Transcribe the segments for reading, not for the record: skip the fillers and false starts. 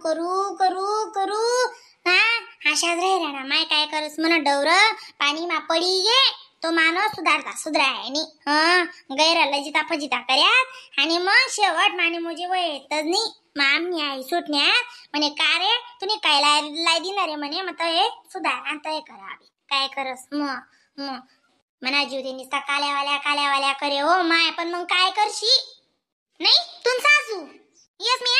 करू करू करू. हा अशाच राहिला ना माय काय करस म्हण डवर पाणी मा पडी गे तो माणूस सुधारता सुधराय नी. हा गैरा लजिता फजिता कर्यात आणि मग शेवट माने मुझे वय येतच नाही. मामनी आई सुटण्यात म्हणे का रे तुम्ही काय लाय दिना रे म्हणे मग हे सुधार आणि हे करावी काय करस. मग मग मना जीव दे निसता काल्यावाल्या काल्यावाल्या करे हो माय. पण मग काय करशी नाही तुम सासू येस मी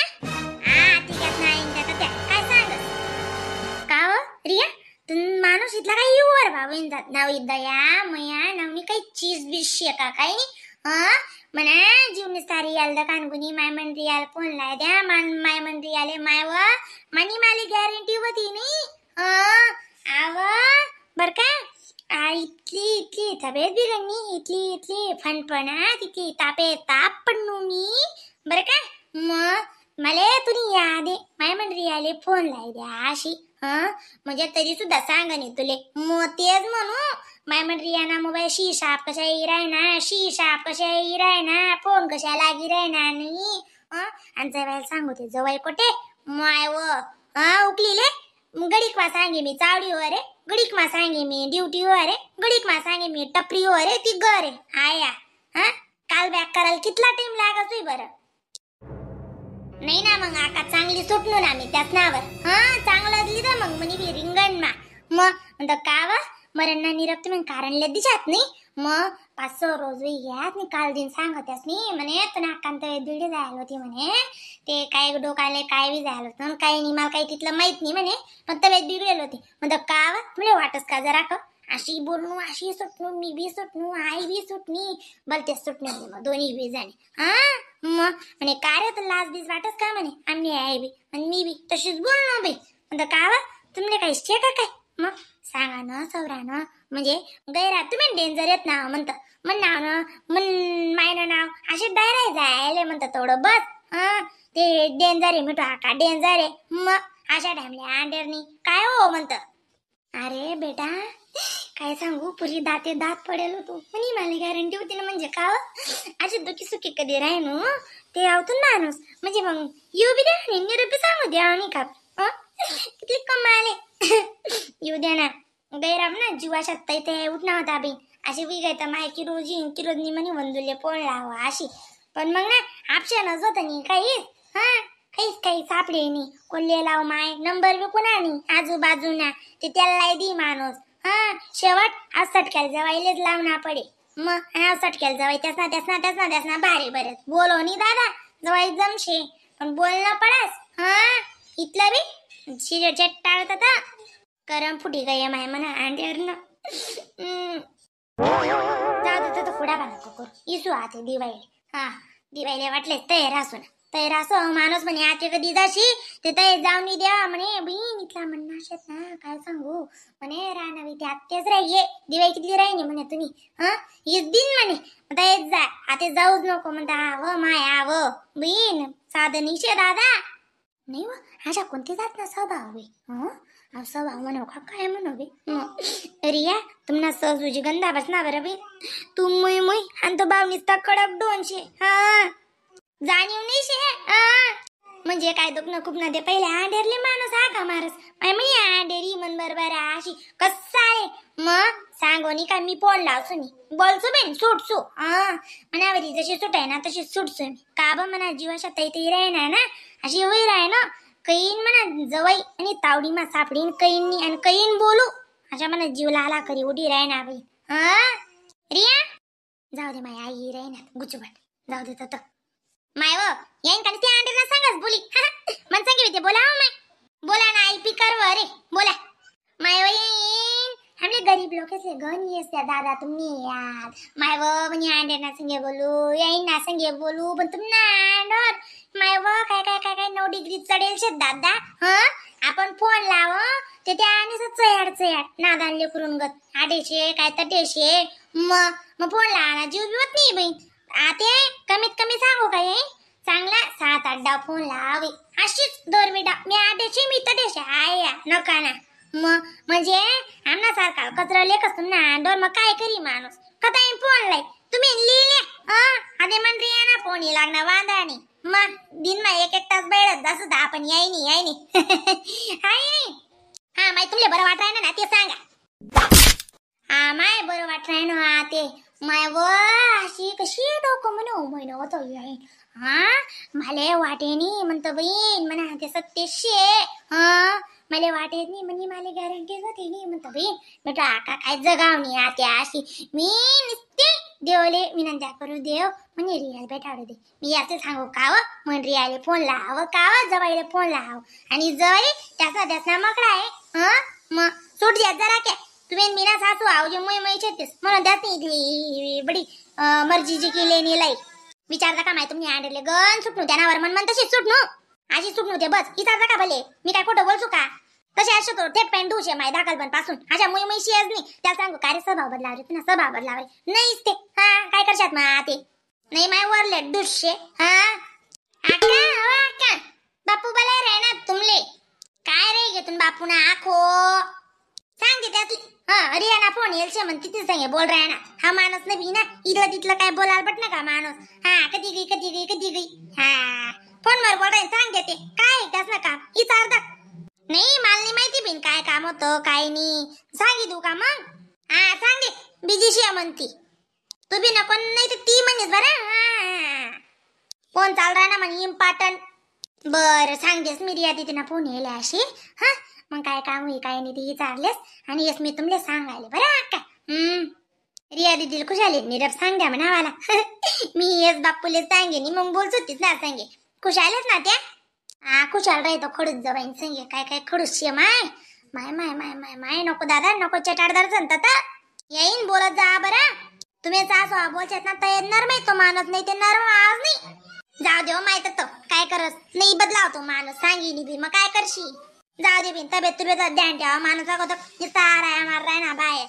हा ठीक आहे नाही त्या काय सांगस का हो रिया तुम माणूस इथला काही your बाबा जात नाव दया मया नावनी काही चीज बीज का काही नाही. हा म्हणा जीव निसता रियाल the कानगुनी my मन रियाल फोन लाय द्या मान माय मन रियाले my व मनी माली गॅरंटी होती नाही. हा आव बर का इतली इतली तब्येत बिघडणी इतली इतली फणफणा तिथली तापे ताप पडणू मी बर का. मग मले तुम्ही या दे my मन रियाले फोन लाय द्या अशी. हा म्हणजे तरी सुद्धा सांग नाही तुले मग तेच म्हणू my मन रियाना मोबाईल शी शाप कशा राय ना शी शाप कशा राय ना फोन कशा लागी राय ना नाही. आणि जवायला सांगू ते जवाई कोठे माय व हा उकलीले गडीक मा सांगे मी चावडीवर रे गडीक मा सांगे मी ड्युटीवर रे गडीक मा सांगे मी टपरीवर रे ती गर रे आया. हा काल बॅक करायला कितला टाइम लागतोय बरं नाही ना. मग आका चांगली सुटलो ना मी त्याच नावर. हा चांगलं दिली तर मग म्हणे बी रिंगण मा मग म्हणतं का वा मरण ना निरपते मग कारण ले दिसात नाही. मग 500 रोज घ्यात नाही काल दिन सांगत्यास नाही म्हणे तर नाकांत दिल्ली जायला होती म्हणे ते काय डोकाले काय बी जायला होतं काही नाही मला काही तिथलं माहित नाही म्हणे पण तब्येत बिघडेल होती. म्हणतं का वा तुला वाटस का जरा का अशी बोलणू अशी सुटणू मी बी सुटणू आई बी सुटणी बलते सुटणे मग दोन्ही बी जाणे. हा मग म्हणे काय रे तर लाज बीज वाटस का म्हणे आम्ही आई बी आणि मी बी तशीच बोलणो बाई. म्हणतं का वा तुमले काही शे का काय मग सांगा ना सवरा ना म्हणजे गैरा तुम्ही डेंजर येत ना म्हणतं म्हण नाव ना म्हण मायनं नाव असे डायराय जायले म्हणतं थोडं बस. हा ते डेंजर आहे मिठो का डेंजर आहे मग अशा टाइमले अंडेरनी काय हो म्हणतं. अरे बेटा काय सांगू पुरी दाते दात पडेल होतो म्हणे मला गॅरंटी होती ना म्हणजे का अशी दुखी सुखी कधी राही नो ते आवतून माणूस म्हणजे मग येऊ बी द्या निरोपी सांगू द्या आणि का किती कमाले येऊ द्या ना गैराम ना जीवाशात ते उठणार होता बी अशी विगायता माय रोजी की रोजनी म्हणे वंदुले पोळ लावा अशी पण मग ना ऑप्शनच होतं नाही काहीच. हा काहीच काही सापडे नाही कोल्हे लाव my number बी कोणा नाही आजूबाजूना ते त्याला दी माणूस. हा शेवट आज सटक्याला जवाईलेच लावणार पडे मग आणि आज सटक्याला जवाई त्यास ना त्यास ना त्यास ना त्यास ना भारी बरं बोलो नी दादा जवाई जमशे पण बोलणं पडास. हा इथलं बी शिजट टाळत आता करम फुटी गई माय म्हणा अंड्यावर ना जाऊ दे तो फुडा नको करू इसू आते दिवाळी. हा दिवाळीला वाटले तयार असू ना तयार असो माणूस म्हणे आते कधी जाशी ते तयार जाऊन द्या म्हणे बहीण इथला म्हणणं शेत ना काय सांगू म्हणे राहणावी ते आत्याच राही दिवाळी किती राहिनी म्हणे तुम्ही. हा हीच दिन म्हणे तयार जा आते जाऊच नको म्हणता आव माय आव बहीण साधं निशे दादा नाही व अशा कोणती जात ना स्वभाव बी. हं स्वभाव म्हणू का काय म्हणू बी. रिया तुम्हाला सहजूजी गंधा बसना बरं बी तू मुई मुई आणि तो भाव निसता कडक 200. हा जाणीव नाही शे. हा म्हणजे काय दुखणं खूप ना ते पहिले आंडेरले माणूस हा का मारस माय म्हणे आंडेरी मन बरोबर अशी कसा आहे मग सांगो नी का मी फोन लावसो नी बोलसो बेन सुटसो. हा मनावरी जशी सुटाय ना तशी सुटसो मी का बा म्हणा जीवाशा तै राही ना अशी होई राय ना कैन म्हणा जवाई आणि तावडी मा सापडीन कैन आणि कैन बोलू अशा म्हणा जीव लाला करी उडी राय ना बाई. हा रिया जाऊ दे my I राही ना गुचुबाट जाऊ दे तर my व येईन का ते अंडेरना सांगच बोली मन सांगे ते बोला my बोला ना आई पिकर व रे बोला my व येईन हमले गरीब लोक से गण येस त्या दादा तुम्ही यार my व म्हणे अंडेरना संगे बोलू येईन ना संगे बोलू पण तुम ना अंडर my व काय काय काय काय 9 डिग्री चढेल शे दादा. हा आपण फोन लाव ते त्या आणि चयाड चयाड नादान लेकरून गत आडेशे काय तर देशे मग मग फोन लावा जीव बिवत नाही बाई आते कमीत कमी सांगू काय चांगला 7-8 डाव फोन लावे अशीच दोरमी डाव मी आडेशे मी तर देशे आया नका ना मग म्हणजे आमना सारखा कचरा लेखच ना डोर मग काय करी माणूस कथा फोन लाई तुम्ही लिहिले. हा आधे मंत्री ना फोन लागणार वांदा नाही. मग दिन मा एक एक तास बैठत जासू दा आपण यायनी यायनी. हाय हा माय तुमले बरं वाट ना ते सांगा. हा माय बरं वाट ना हा ते माय व अशी कशी डोकं म्हणे महिना होतो हा मले वाटे नी म्हणतो बहीण म्हणा ते सत्यशे हा मले वाटे नी म्हणे मला गॅरंटी होते नी म्हणतो बहीण. म्हटलं आका काय जगावणी आत्या अशी मी नुसती देवले विनंत्या करू देव म्हणे रियाल भेटाडू दे. मी याचे सांगू काव म्हण रियाले फोन लाव काव जवाईले फोन लाव आणि जवाई त्याचा त्याचा मकडा आहे. हा मग सूट द्या जरा क्या तुम्ही मी ना सासू आहो जे मुई मुई शेतीस म्हणून त्यात इथली बडी मर्जीची केली नी लाई विचारता का माय तुम्ही आणले गण सुटणू त्यानावर मन मन तशीच सुटणू अशी सुटणू ते बस विचारता का भले मी काय खोटं बोलसू का तसे असो तो थेट पॅन्ट डूशे माय दाखल पण पासून अशा मुई मुई शियाज नाही त्याला सांगू काय रे स्वभाव बदलाव रे तुला स्वभाव बदलाव रे नाहीच ते हा काय करशात मा ते नाही माय वरले डुशे. हा आका हो आका बापू बले रे ना तुमले काय रे घेतून बापू ना आखो सांगते त्यातली. हा अरे ना फोन येईल शे म्हणते तिथे सांगे बोल राय ना हा माणूस नाही बी ना इथलं तिथलं काय बोलायला पट ना का माणूस. हा कधी गई कधी गई कधी गई हा फोनवर बोल राय सांगते ते काय त्यास ना काम विचारता नाही मला नाही माहिती बिन काय काम होतं काय नाही सांगी तू का मग. हा सांगे बिजी शिया म्हणती तू बी नको नाही तर ती म्हणेस बरं फोन चाल राय ना म्हणे इम्पॉर्टंट. बरं सांगतेस मी रिया तिथे ना फोन येईल अशी. हा मग काय काम होई काय नाही ती विचारलेस आणि येस मी तुमले सांगायले बरं अक्का. रिया दिदीला खुशाली नीरव सांग द्या म्हणा मला. मी येस बापूले सांगे नी मग बोलतो तीच ना सांगे खुशालेच ना त्या. हा खुशाल राहतो खडूस जवाईन सांगे काय काय खडूस शे my my my my my my नको दादा नको चटाडदार जनता तर येईन बोलत जा बरं तुम्ही सासू बोलशात ना तर नरम आहे तो माणूस नाही ते नरम आवाज नाही जाऊ देव माहित तो काय करत नाही बदलावतो माणूस सांगिनी बी मग काय करशी जाऊ दे बिन तब्येत तुब्येत ध्यान ठेवा माणूस अगोदर सारा मार राय ना बाहेर.